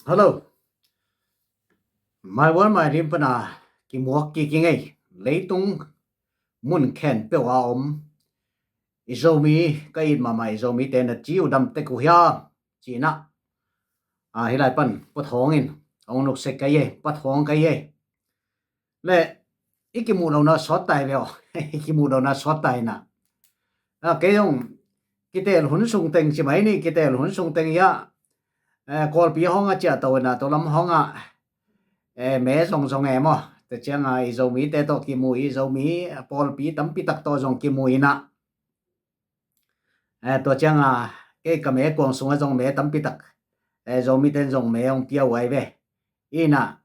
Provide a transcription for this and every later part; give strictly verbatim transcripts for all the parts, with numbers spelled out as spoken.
Hello. My World My Dream pana kimuak kik i ngei, leitung mun khen peuh a om i Zomi, ka it mahmah i Zomite na ci uh dam tek uh hiam? Cihna a, hi lai pan pathawng in hong nuksek ka hi ei, pathawng ka hi ei. Le i kimuh lohna sawt tai ve aw. I kimuh lohna sawt tai na. A, kei zong kitel hun sung teng ci mai ni, kitel hun sung teng hi a, eh, Kawlpi hong a ciah to ina, to lam hong a, eh, me zong zong e maw, te cianga i Zomite tawh kimu, i Zomi pawlpi tampi tak tawh zong kimu ina. Eh, tua cianga kei ka me kuang sungah zong me tampi tak, eh, Zomite in zong me hong pia uh ai ve. Ina,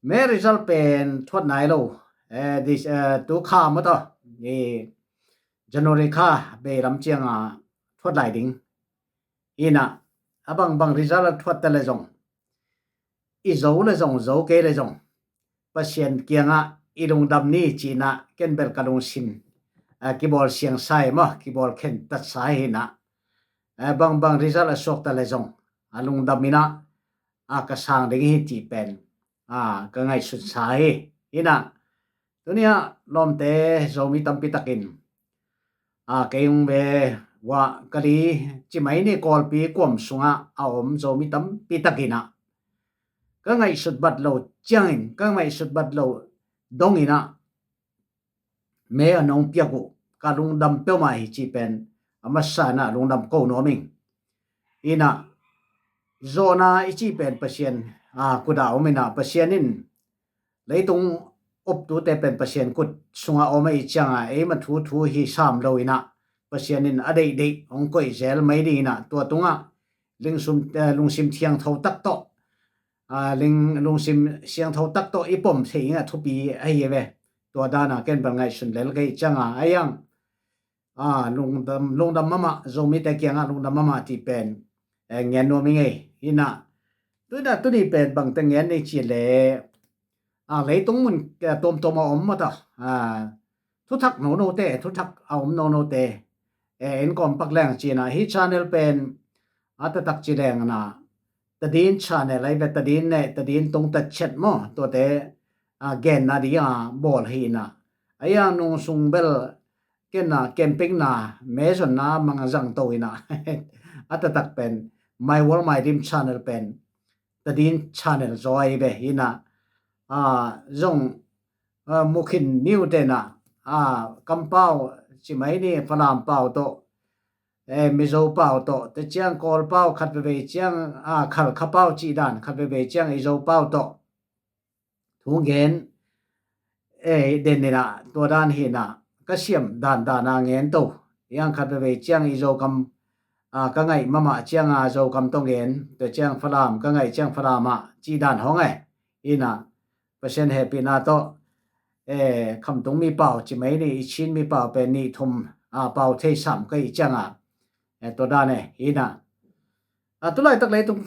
me result pen thuat nai lo. Eh, this, eh, tu kha maw taw, i January kha bei lam cianga thuat lai ding. Ina, a bangbang result a thuat ta le zong, i zo le zong, zo kei le zong, Pasian kiangah i lungdam ni cihna ken bel ka lungsim, a, kibawl siangsa e maw, kibawl khentatsa hi na. A, bangbang result a suak ta le zong, a lungdam ina, a, ka sang ding hi cih pen, a, ka ngaihsutsa hi. Ina, tunia lawmte Zomi tampi takin, a, kei hong ve ua ka li ci mai ni, Kawlpi kuam sungah a om Zomi tampi takin a, ka ngaihsut bat lo ciangin, ka ngaihsut bat lo dongin a, me a nong piak uh ka lungdam peuhmah hi cih pen a masa ina lungdam ko nuam ing. Ina, zawhna i cih pen Pasian, a, kut a om ina, Pasian in leitung optute pen Pasian kut sungah om ahih cianga eima thu thu hi sam lo ina, Pasian in a deihdeih hong koih zel mai ding ina, tua tungah lingsum, eh, lungsim thiangtho tak tawh, a, ling, lungsim siangtho tak tawh i pom thei ina thupi ahi ve. Tua dana ken bel ngaihsun lel ka hih cianga, a, iang, a, lungdam, lungdam mahmah, Zomite kiangah lungdam mahmah cih pen, eh, ngen nuam i ngei. Ina, tuina tuni pen bangte ngen ni cih le, a, leitung mun, eh, tuamtuam a om mata, a, thuthak nonote, thuthak a om nonote, eh, en kawm pak leng cina, hi channel pen a taktak ci leng na, Tadin channel ai ve, Tadin ne, Tadin tung tat chet maw, tuate, a, genna ding a bawl hi na. A, iang nung sung bel ken na camping na, me zonna mang zang to ina. A taktak pen My World My Dream channel pen Tadin channel zaw ai ve ina. A, zong, a, mukhin niu tena, a, kampau ci mai ni, Falam pau tawh, eh, Mizo pau tawh, te ciang Kawl pau khat veve ciang, a, Khalkha pau cih dan khat veve ciang i Zo pau tawh thu ngen, eh, den ina, tua dan hi na, ka siam dan dana ngen to. Iang khat veve ciang i Zokam, a, ka ngaih mahmah cianga Zokam tawh ngen, tua ciang Falam ka ngaih ciang Falam ah cih dan hong e. Ina, Pasian hehpihna tawh, eh, Khamtung mi pau ci mai ni, i Chin mi pau pen nih thum, a, pau thei sam ka hih cianga, eh, tua dan e. Ina, a, tulaitak leitung,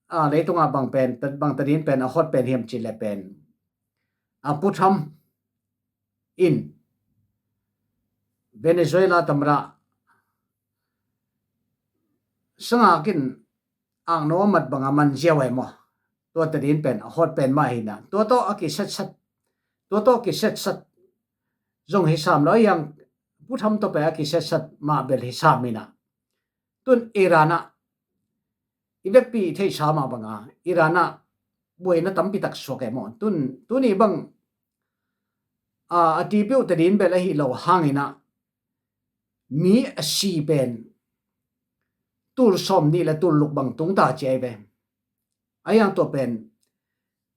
a, leitungah bang pen, bang Tadin pen a hot pen hiam cih le pen, a, Pu Trump in Venezuela tamra sangak in akno a mat banga man ziau ai maw? Tua Tadin pen a hot pen mah hi na. Tua tawh a kisetsat, tua tawh kisetsat zong hi sam lo, a, iang Pu Trump tawh pen a kisetsat mah bel hi sam ina. Tun Iran ah i vekpi theihsa mah banga Iran ah buaina tampi tak suak e maw? Tun, tuni bang, a, a tipiuh Tadin bel ahi lo hang ina, mi a si pen tul sawm nih le tul luk bang tung ta ci ai ve. A, iang tua pen,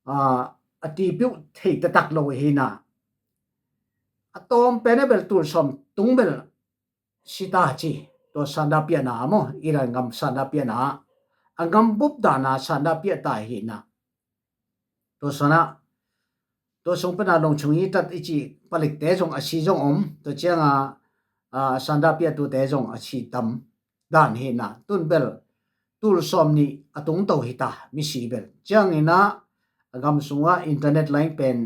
a, a tipiuh thei taktak lo hi na. A tawm pen a bel tul sawm tung bel si ta ci, tua sanda piahna maw, Iran gam sanda piahna, a gam bup dana sanda piah ta hi na. Tua sana, tua sung pana longchung i tat i ci palikte zong a si zong om, tua cianga, a, sanda piahtute zong a si tam dan hi na. Tun bel tul sawm nih a tung to hi ta, mi si bel. Ciang ina, a gam sunga internet line pen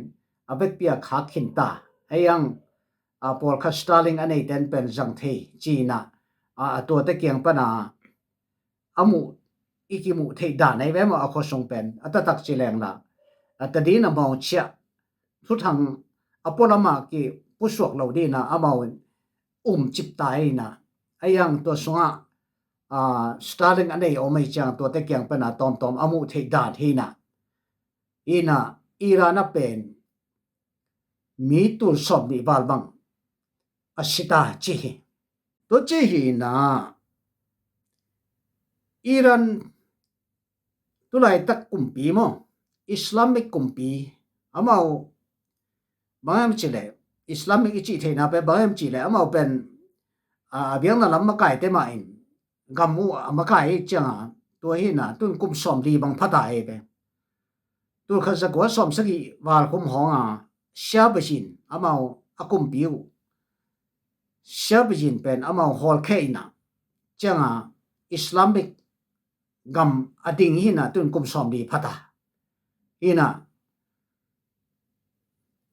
a vekpi a khak khin ta. A, iang, a, pawlkhat Starlink a neiten pen zang thei ci ina, a, a tuate kiang pana a muh i kimuh theih dan ahi ve maw, a khuasung pen a taktak ci leng la a tadin a mawngciah thuthang a pualamah kipusuak lo dina amau in um cipta hina. A iang tua sungah Starlink a nei om ahi ciang tuate kiang pena tawmtawm a muh theih dan hina. Ina Iran a pen mi tul sawm nih val bang a sita ci hi. Tua ci hina Iran tulaitak kumpi maw, Islamic kumpi, amau bangem cileh, Islamic i cih theihna pen bangem cileh amau pen a biakna lam makaite mah in gam uh a makai hi cianga tua hina tun kum sawm li bang phata hi ve. Tul khat za kua sawm sagih val khum hawnga Shia Bazin amau a kumpi uh, Shia Bazin pen amau hawlkheh ina cianga Islamic gam a ding hina tun kum sawm li phata hina.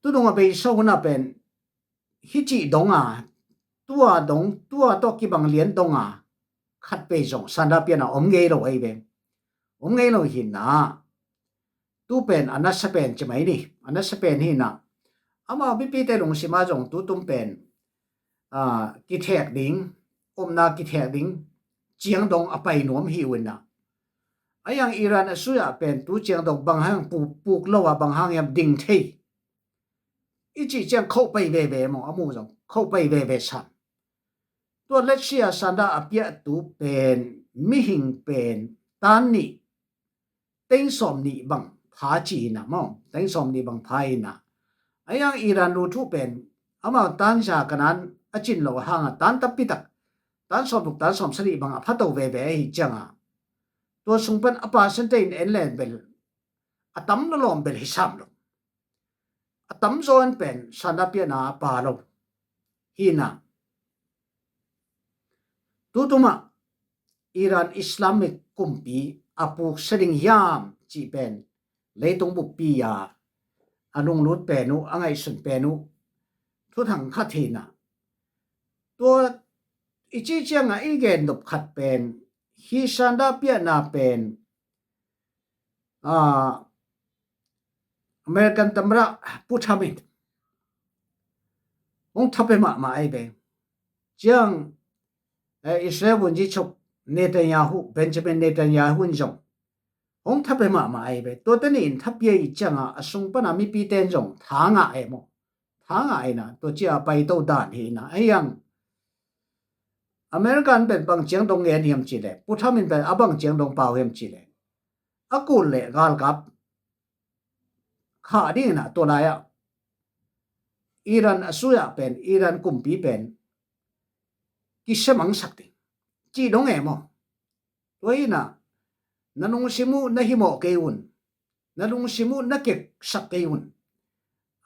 Tudunga beisa huna pen hi cih donga tua dong tua tawh kibang lian donga khat pei zong sanda piana om ngei lo ahi ve. Om ngei lo hina tu pen a nasa pen ci mai ni. A nasa pen hina amau mipite lungsima zong tutum pen kithek ding, omna kithek ding ciang dong a pai nuam hi uh ina. A iang Iran a sui ah pen tu ciang dong bang hang puk lo a bang hang hiam ding thei i cih ciang khoh pai veve maw, a mu zong khoh pai veve sam. Tua letsia sanda a piahtu pen mihing pen tan nih teng sawm nih bang pha ci ina maw, teng sawm nih bang pha ina. A iang Iran lu thu pen amau tan za kanan a cin lo hanga tan tampitak tan sawm luk tan sawm sagih bang a pha to veve ahi cianga tua sung pen a percentage in en len bel a tam lawlawm bel hi sam lo. A tamzaw in pen sanda piana a pa lo hina. Tutumah Iran Islamic kumpi a puksia ding hiam cih pen leitung buppi a a lunglut pen uh a ngaihsun pen uh thuthang khat hina. Tua i ci cianga i gen nop khat pen hi sanda piana pen American tamra Pu Trump in hong thape mahmah ahi ve. Ciang Israel vunci chok Netanyahu, Benjamin Netanyahu in zong hong thape mahmah ahi ve. Tuate nih in thapia i cianga a sung pana mipite in zong tha ngah e maw, tha ngah ina tua cia a paito dan hi ina. A iang American pen bang ciang dong ngen hiam cileh, Pu Trump in pen a bang ciang dong pau hiam cileh, a kul le galkap khah ding ina tua lai-ah Iran a sui-ah pen Iran kumpi pen kisemangsak ding cih dong e maw? Tua hina na lungsim uh na himawh kei un, na lungsim uh na keksak kei un.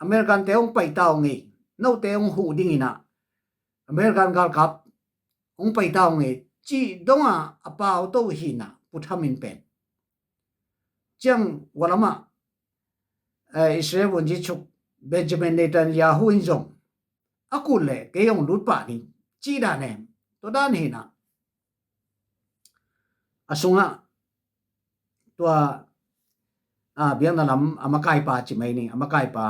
American te hong paita uh ngei, note hong huh ding ina American galkap hong paita uh ngei cih donga a pau to hina Pu Trump in pen. Ciang walama Israel vunci chuk Benjamin Netanyahu in zong a kul le kei hong lut pah ding cih dan e. Tua dan hina a sungah tua biakna lam a makaipa ci mai ni, a makaipa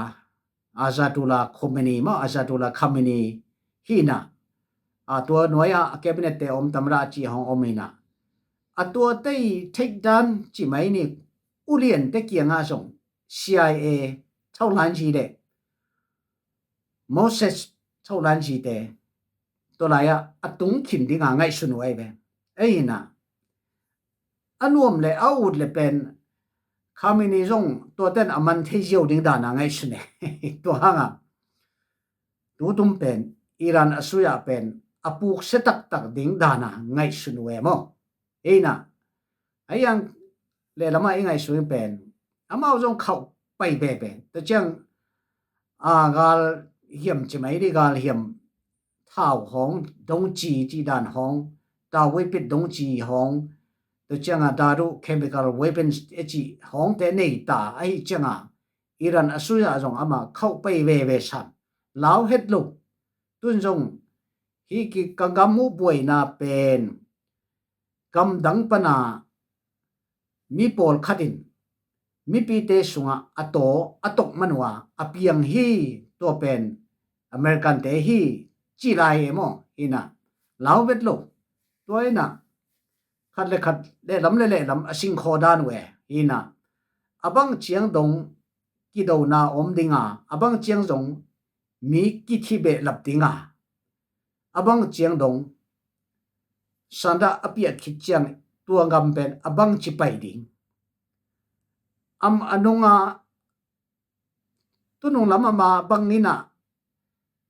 Azatullah Khomeini maw, Azatullah Khamenei hina. A tua nuai-ah a cabinet te om tamra ci hong om hina. A tua tei theih dan ci mai ni, ulian te kiangah zong C I A tholan zi le Moses tholan zite tua lai-ah a tung khin dinga ngaihsun uh ahi ve. Ahi hina a nuam le a ut le pen Khamenei zong tuaten a man thei ziau ding dana ngaihsun e. Tua hanga tutum pen Iran a sui-ah pen a puksia taktak ding dana ngaihsun uh e maw? Eina a iang le lamah i ngaihsun pen amau zong khauh pai veve. Tua ciang a gal hiam ci mai di, gal hiam thau hawng dongci cih dan hawng, tau weapon dongci hawng, tua cianga daru chemical weapons e cih hawngte nei ta ahi cianga Iran a sui-ah zong ama khauh pai veve sam. Lau het lo. Tun zong hi ki ka gam uh buaina pen gamdang pana mi pawlkhat in mipite sungah a taw a tok man uh a, a piang hi, tua pen American-te hi, ci lai e maw? Hi na, lau vet lo. Tua hi na, khat le khat, lehlam le lehlam a singkhaw dan uh e. Hi na, a bang ciang dong kidona om ding a, a bang ciang zong mi kithi behlap ding a, a bang ciang dong sanda a piak khit ciang tua gam pen a bang ci pai ding. Am a nunga tunung lam ama bang ina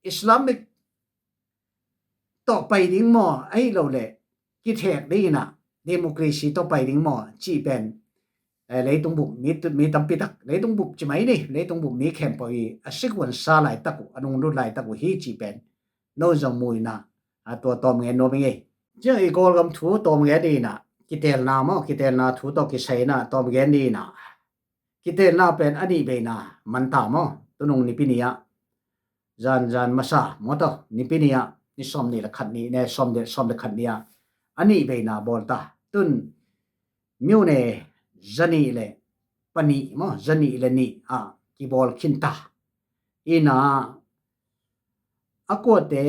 Islamic tawh pai ding maw, ahi lo le kithek ding ina democracy tawh pai ding maw, cih pen, eh, leitung bup mi, mi tampi tak, leitung bup ci mai ni, leitung bup mi khempeuh hi a sik huan sa laitak uh, a nung lut laitak uh hi cih pen no zong mu ina, a tua tawm ngen nuam ing ei. Ciang i Kawlgam thu tawm ngen ina, kitelna maw, kitelna thu tawh kisai ina tawm ngen ina, kitelna pen a nih beina man ta maw, tunung Nipi ni ah, zan, zan masa maw taw, Nipi ni ah, ni sawm nih le khat nih ne, sawm le, sawm le khat nih ah a nih beina bawl ta. Tun myone zanih le panih maw, zanih le nih ah kibawl khin ta. Ina a kuate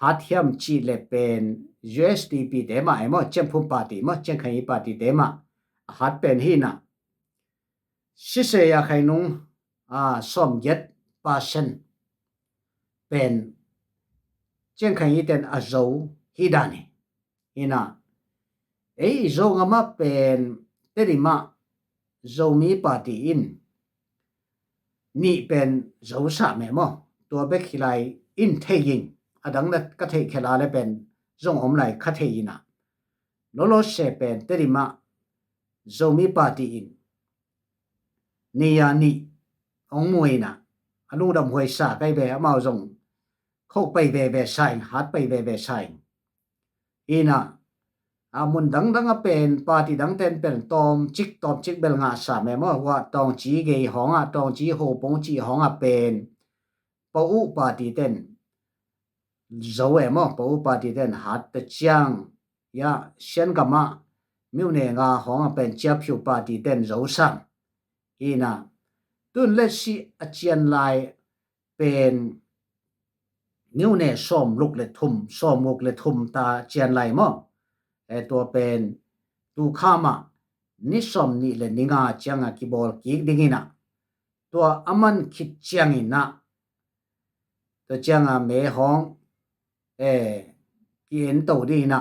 hat hiam cih le pen U S D P te mah e maw, Ciangphum party maw, Ciangkhanyi party te mah a hat pen hi na. Sise a khainung, a, sawm giat percent pen Ciangkhanyi ten a zo hi dan hi. Hi na, ei i Zogam ah pen Tedim ah Zomi party in nih pen zo sa meh maw? Tua bek hi lai in thei ing, a dang le ka theih khel a le pen zong om lai ka thei ina. Lolo se pen Tedim ah Zomi party in ni a nih hong mu ina, a lungdam huai sa kai ve, amau zong khok pai veve sa ing, hat pai veve sa ing. Ina, a mun dangdang a pen party dang ten pen tawmcik, tawmcik bel ngah sa meh maw, hua Tawngci gei hawng ah, Tawngci hopong cih hawng ah pen Pau U party ten zo e maw, Pau U party ten hat ta ciang, ya, Siangam ah myone nga hawng ah pen Ciaphiu party ten zo sam. Ina, tun letsi a cian lai pen myone sawm luk le thum, sawm luk le thum ta cian lai maw? E, tua pen tu kha mah ni sawm nih le ni nga ciang a kibawl kik ding ina, tua a man khit ciang ina, tua ciang a me hawng, e, ki en to ding ina,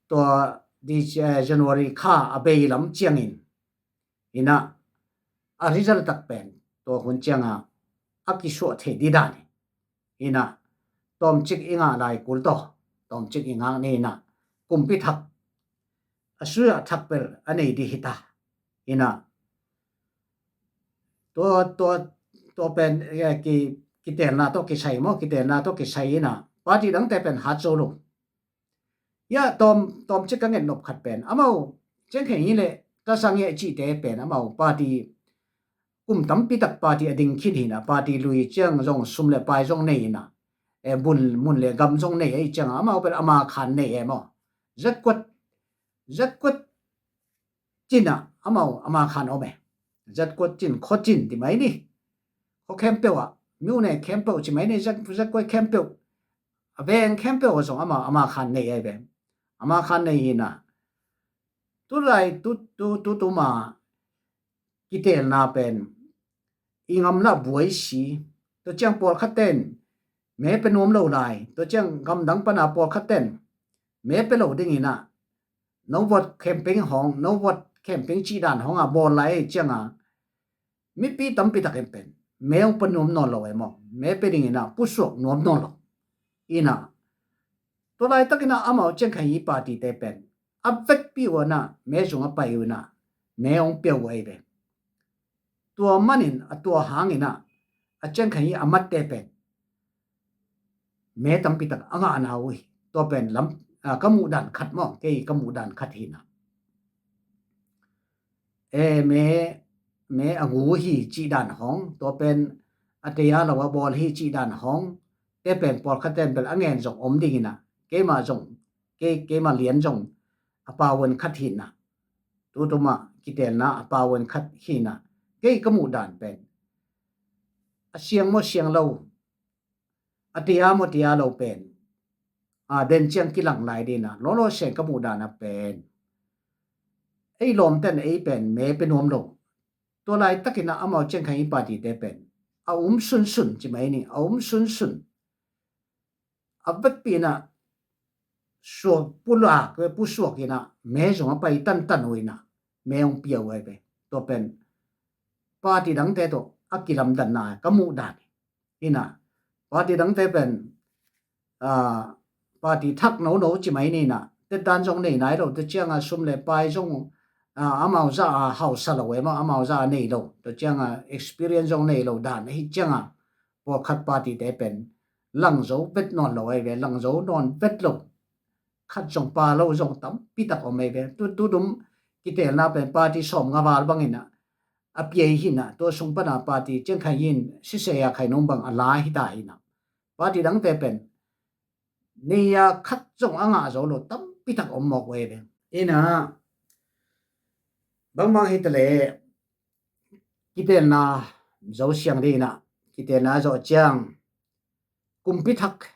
tua di, e, January kha a bei lam ciangin ina, a result tak pen tua hun ciang a a kisuah thei ding dan hi. Ina, tawmcik i ngah lai kul taw, tawmcik i ngak ni ina, kumpi thak, a suya thak bel a nei ding hi ta. Ina, tua, tua, tua pen, e, ki, kitelna tawh kisai maw, kitelna tawh kisai ina, party dangte pen hat zo lo. Ya, tawm, tawmcik ka nget nop khat pen, amau Ciangkhanyi le Tasang ye cihte pen amau party, kum tampi tak party a ding khin hi na, party lui ciang zong sum le pai zong nei ina, e, bun, mun le gam zong nei ei ciang amau pen ama khan nei e maw? Zatkuat, zatkuat cin ah amau ama khan om e. Zatkuat cin, khaw cin ti mai ni. Khaw khempeuh ah, myone khempeuh ci mai ni, zat, zatkuat khempeuh, a veng khempeuh ah zong ama, ama khan nei ai ve. Ama khan nei hi na. Tu lai, tu, tu, tu, tu ma kitelna pen i ngam lah buai si. Tua ciang pawlkhat ten me pe nuam lo lai, tua ciang gamdang pana pawlkhat ten me pe lo ding ina, no vote campaign hawng, no vote campaign cih dan hawng a bawl lai ciang a, mipi tampi takin pen me hong pe nuam nawn lo e maw? Me pe ding ina pusuak nuam nawn lo. Ina, tua laitak ina amau Ciangkhanyi party te pen a vekpi uh ina, me zung a pai uh ina, me hong pia uh ei ve. Tua manin a tua hang ina, a Ciangkhanyi a matte pen me tampi tak a ngahna uh hi. Tua pen lam, a, ka muh dan khat maw, kei ka muh dan khat hi na. E, me, me a ngu hi cih dan hawng, tua pen a tei a lo a bawl hi cih dan hawng, te pen pawlkhat ten bel a ngen zong om ding ina, keima zong, kei, keima lian zong a pau en khat hi na. Tutumah kitelna a pau en khat hi na. Kei ka muh dan pen a siang maw siang lo, a tia maw tia lo pen a den ciang kilang lai dina lolo siang ka muh dan a pen ei lawmten ei pen me pe nuam lo. Tua laitakin a amau ciang khan i party te pen a um sunsun ci mai ni, a um sunsun. A vekpi in a suak pulak ve, pusuak in a me zong a pai tantan uh in a me hong pia uh ai ve. Tua pen party dangte tawh a kilamdanna ka muh dan hi na. Party dangte pen a, party thak nono ci mai ni na, tetdan zong nei nai lo, tua cianga sum le pai zong a, amau za a hausa lo e maw, amau za a nei lo, tua cianga experience zong nei lo dan ahi cianga pawlkhat party te pen lang zo vet nawn lo ai ve, lang zo nawn vet lo. Khat zong pa lo zong tampi tak om ai ve. Tu, tutum kitelna pen party sawm nga val bangin a, a piai hi na, tua sung pana party ciang khai in sisei a khai nung bang a la hi ta hi na. Party dangte pen nei a khat zong a ngah zo lo tampi tak om mawk ve ve. Ina bangbang hi ta le kitelna zo siang dina, kitelna zo ciang kumpi thak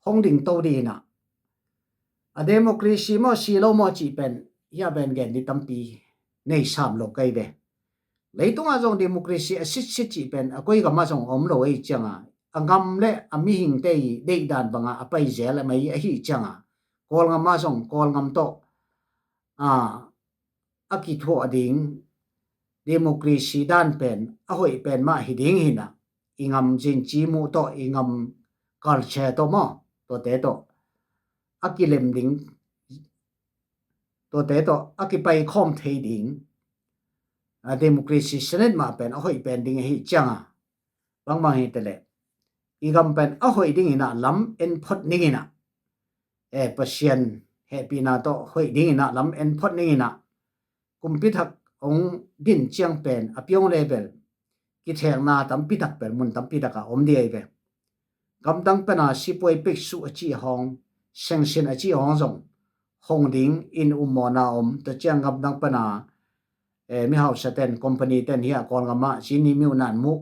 hong ding to dina. A democracy maw si lo maw cih pen hia pen gen di tampi nei sam lo kai ve. Leitungah zong democracy a sitsit cih pen a koi gamah zong om lo ei cianga a ngam le a mihingte i deihdan banga a pai zel a mai ahi cianga Kawlngam ah zong Kawlngam tawh a, a kithuah ding democracy dan pen a hoih pen mah hi ding hi na. I ngam zinci muh tawh, i ngam culture tawh maw, tuate tawh a kilem ding, tuate tawh a kipai khawm thei ding a democracy senate mah pen a hoih pen ding ahi cianga bangbang hi ta le i gam pen a hoih ding ina lam en phot ning ina, e, Pasian hehpihna tawh hoih ding ina lam en phot ning ina kumpi thak hong din ciang pen a piong level kithekna tampi tak pen mun tampi taka om di ai ve. Gamdang pena sipuai peksuh a cih hawng, sengsin a cih hawng zong hong ding in ummawna om. Tua ciang gamdang pena, e, mihausa ten, company ten hi a Kawlngam ah sini miu nan muh,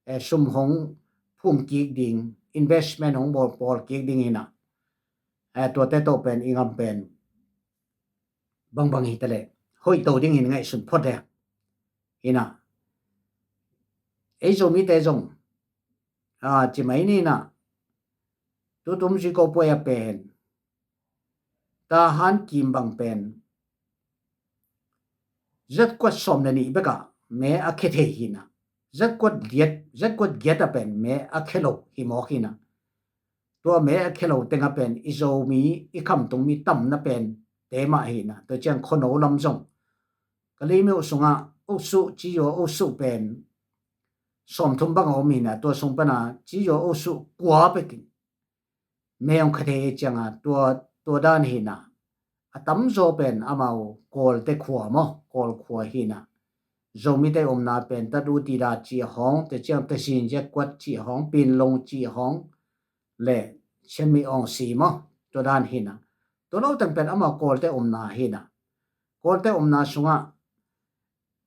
e, sum hong phum kik ding, investment hong bawl, bawl kik ding hi na. E, tuate tawh pen i ngam pen bangbang hi ta le hoih to ding in ngaihsun phot e. Hi na ei Zomite zong a, ci mai ni na, tutum ziko puai a pen Tahan kim bang pen zatkuat sawm le nih bekah me a khe thei hi na. Zatkuat giat, zatkuat giat a pen me a khe lo hi mawk hi na. Tua me a khe lo teng a pen i Zomi, i khamtung mi tamna pen te mah hi na. Tua ciang khono lam zong Kalaymyo sungah uksuh, ciyo uksuh pen sawmthum bang a om hi na. Tua sung pana ciyo uksuh kua pekin me hong kha thei cianga tua, tua dan hi na. A tamzaw pen amau Kawlte khua maw, Kawl khua hi na. Zomite omna pen Tadutida cih hawng, te ciang Tazin Zatkuat cih hawng, Pinlong cih hawng le Chenmi Awngsi maw, tua dan hi na. Tua lo teng pen amau Kawlte omna hi na. Kawlte omna sungah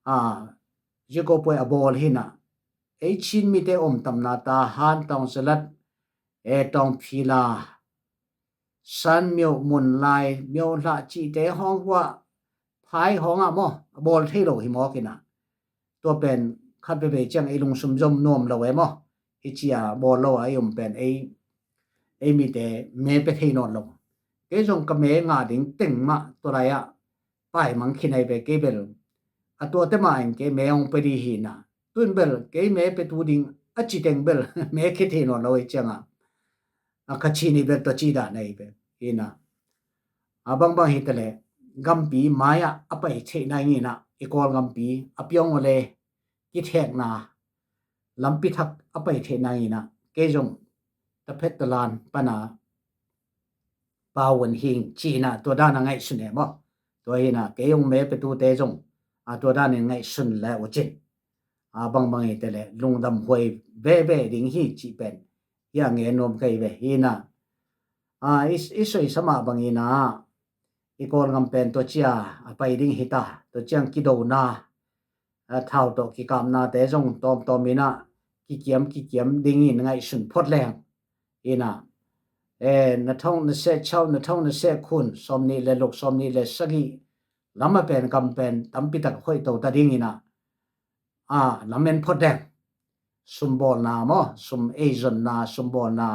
a, ziko puai a bawl hi na. Ei Chin mite om tamna Tahan, Tawngzalat, e, Tawngphila, San Myo, Munlai, Myo Hlah cihte hawng hua phai hawng ah maw a bawl thei lo hi mawk hi na. Tua pen khat veve ciang ei lungsum zom nuam lo e maw. Hi cia bawl lo a ei om pen ei, ei mite me pe thei nawn lo. Kei zong ka me ngah ding teng mah tua lai ah pai mang khin ai ve kei bel. A tuate mah in kei me hong pe di hi na. Tun bel kei me pe tu ding a ci teng bel me khe thei nawn lo ei cianga. A kha ci ni bel tua ci dan ai ve hi na. A bangbang hi ta le gampi mai ah a pai theih na ing hi na, i Kawl gampi a piong aw le kithekna lampi thak a pai theih na ing hi na. Kei zong taphet talan pana pau un hing ci na tua dan a ngaihsun e maw. Tua hi na kei hong me pe tute zong a tua dan in ngaihsun le uh cin. A bangbang hi ta le lungdam huai veve ding hi cih pen hi a ngen nuam kai ve hi na. A, i, i soisa mah bang hi na i Kawlgam pen tua cia a pai ding hi ta, tua ciang kidona, a, thau tawh kikapnate zong tawmtawm inah kikiam kikiam dingin ngaihsun phot leng inah, e, na thong na seh chau, na thong na seh khun, sawmnih le luk, sawmnih le sagih lam a pen gam pen tampitak hoih to ta ding inah, a, lamen phot deng. Sumbawlna maw, sum eizonna, sumbawlna,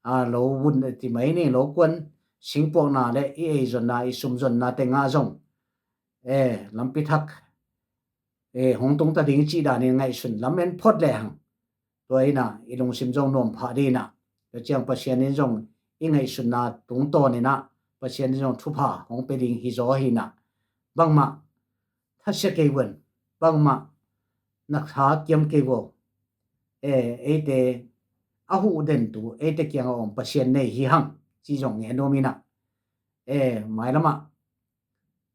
a, lo vun ti mai ni, lo kuan singpuakna le i eizonna, i sumzonna tengah zong, e, lampi thak, e, hong tung ta ding cih danin ngaihsun lamen phot lehang, tua inah i lungsim zong nuam phah dinah, tua ciang Pasian in zong i ngaihsutna tungtawn inah Pasian in zong thupha hong pia ding hi zaw hinah, bangmah thasia kei vun, bangmah na tha kiam kei vo. E, eite a huh dentu eite kiang a om Pasian nei hi hang, ci zong ngen nuam inah, e, mailamah,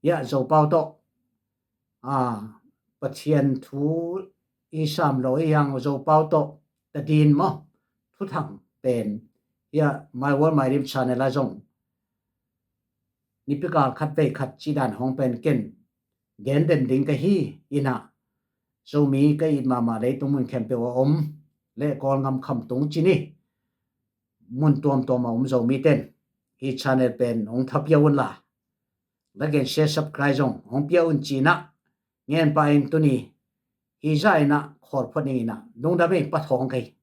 ya, Zopau tawh, a, Pathian thu i sam lo i hang Zopau tawh tadin maw, thuthang pen, ya, My World My Dream channel a zong nipikal khat vei khat cih dan hong pen ken gen den ding ka hi inah, Zomi ka it mahmah leitung mun khempeuh a om le Kawlgam khamtung ci ni, mun tuamtuam a om Zomi ten hi channel pen hong thapia unla, like and share, subscribe zong hong pia un cinah ngen pah in, tuni hi zah inah khawl phot ning inah lungdam ei, pa thawng kei.